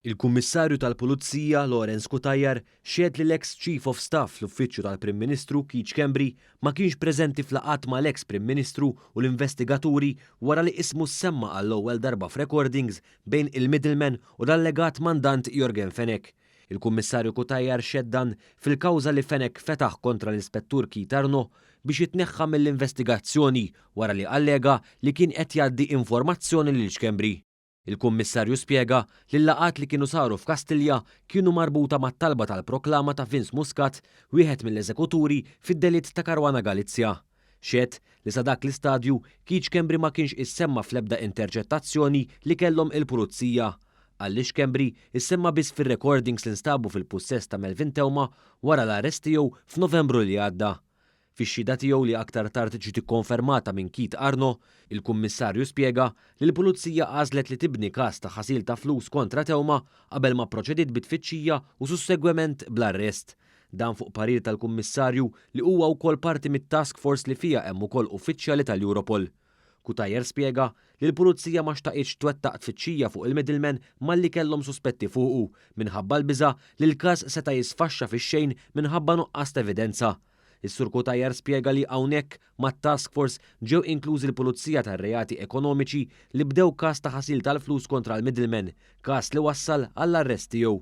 Il-Kummissarju tal-Pulizija, Lawrence Cutajar, xehed li l-eks Chief of Staff fl-Uffiċċju tal-Prim Ministru, Keith Schembri, ma kienx preżenti f'laqgħat mal-eks Prim Ministru u l-investigaturi wara li ismu ssemma għall-ewwel darba f'recordings bejn il-middleman u l-allegat mandant Yorgen Fenech. Il-Kummissarju Cutajar xehed dan fil-kawża li Fenech fetaħ kontra l-Ispettur Keith Arnaud biex jitneħħa mill-investigazzjoni wara li allega li kien qed jgħaddi informazzjoni lil Schembri. Il-Kummissarju spjega li l-laqgħat li kienu saru f'Kastilja kienu marbuta mat-talba tal-proklama ta' Vince Muscat, wieħed mill-eżekuturi fid-delitt ta' Caruana Galizia. Xehed li sa dak l-istadju Keith Schembri ma kienx issemma fl-ebda interċettazzjoni li kellhom il-Pulizija. Qal li Schembri issemma biss fir-recordings li nstabu fil-pussess ta' Melvin Theuma wara l-arrest tiegħu f'Novembru li għadda. Fix-xhieda tiegħu li aktar tard ġiet ikkonfermata minn Keith Arnaud, il-Kummissarju spjega li l-Pulizija għażlet li tibni każ ta' ħasil ta' flus kontra Theuma qabel ma pproċediet bit-tfittxija u sussegwement bl-arrest. Dan fuq parir tal-Kummissarju li huwa wkoll parti mit-task force li fiha hemm ukoll uffiċjali tal-Europol. Cutajar spjega li l-Pulizija ma xtaqitx twettaq tfittxija fuq il-middleman malli kellhom suspetti fuqu minħabba l-biża' li l-każ seta' jisfaxxa fix-xejn minħabba nuqqas ta' evidenza. Is-Sur Cutajar spjega li hawnhekk mat-task force ġew inklużi l-Pulizija tar-Reati Ekonomiċi li bdew każ ta' ħasil tal-flus kontra l-middleman, każ li wassal għall-arrest tiegħu.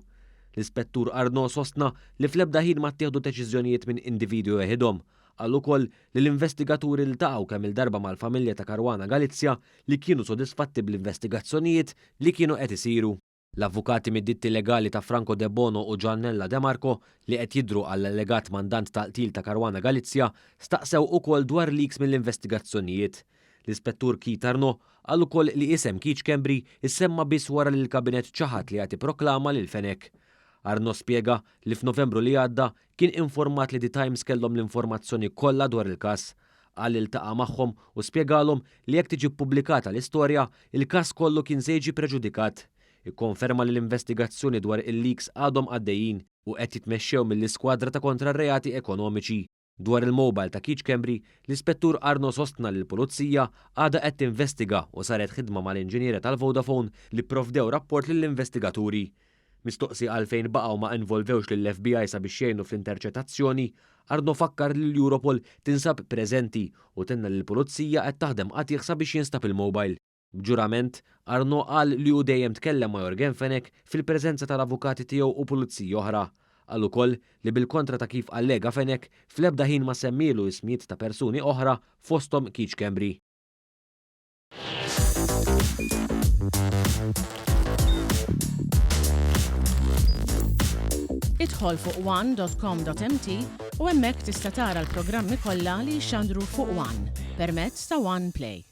L-Ispettur Arnaud sostna li fl-ebda ħin ma ttieħdu deċiżjonijiet minn individwi weħidhom. Qal ukoll li l-investigaturi ltaqgħu kemm-il darba mal-familja ta' Caruana Galizia li kienu sodisfatti bl-investigazzjonijiet li kienu qed isiru. L-avukati mid-ditti legali ta' Franco Debono u Giannella De Marco, li qed jidhru għall-allegat mandant tal-qtil ta' Caruana Galizia, staqsew ukoll dwar leaks mill-investigazzjonijiet. L-Ispettur Keith Arnaud qal ukoll li isem Keith Schembri ssemma biss wara li l-Kabinett ċaħad li jagħti proklama lil Fenech. Arnaud spjega li f'Novembru li għadda kien informat li The Times kellhom l-informazzjoni kollha dwar il-każ. Qal li ltaqa' magħhom u spjegalhom li jekk tiġi ppubblikata l-istorja, il-każ kollu kien se jiġi preġudikat. Ikkonferma li l-investigazzjoni dwar il-leaks għadhom għaddejjin u qed jitmexxew mill-Iskwadra ta' Kontra r-Reati Ekonomiċi. Dwar il-mobile ta' Keith Schembri, l-Ispettur Arnaud sostna li l-Pulizija għadha qed tinvestiga u saret ħidma mal-inġiniera tal-Vodafone li pprovdew rapport lill-investigaturi. Mistoqsi għalfejn baqgħu ma involvewx lill-FBI sabiex jgħinu fl-interċetazzjoni, Arnaud fakkar li l-Europol tinsab preżenti u tenna li l-Pulizija qed taħdem qatigħ sabiex jinstab il-mobile. B'ġurament, Arnaud qal li hu dejjem tkellem ma' Yorgen Fenech fil-preżenza tal-avukati tiegħu u puliziji oħra. Qal ukoll li bil-kontra ta' kif allega Fenech, fl-ebda ħin ma semmielu ismijiet ta' persuni oħra fosthom Keith Schembri. Idħol fuq one.com.mt u hemmhekk tista' tara l-programmi kollha li jixxandru fuq One permezz ta' One Play.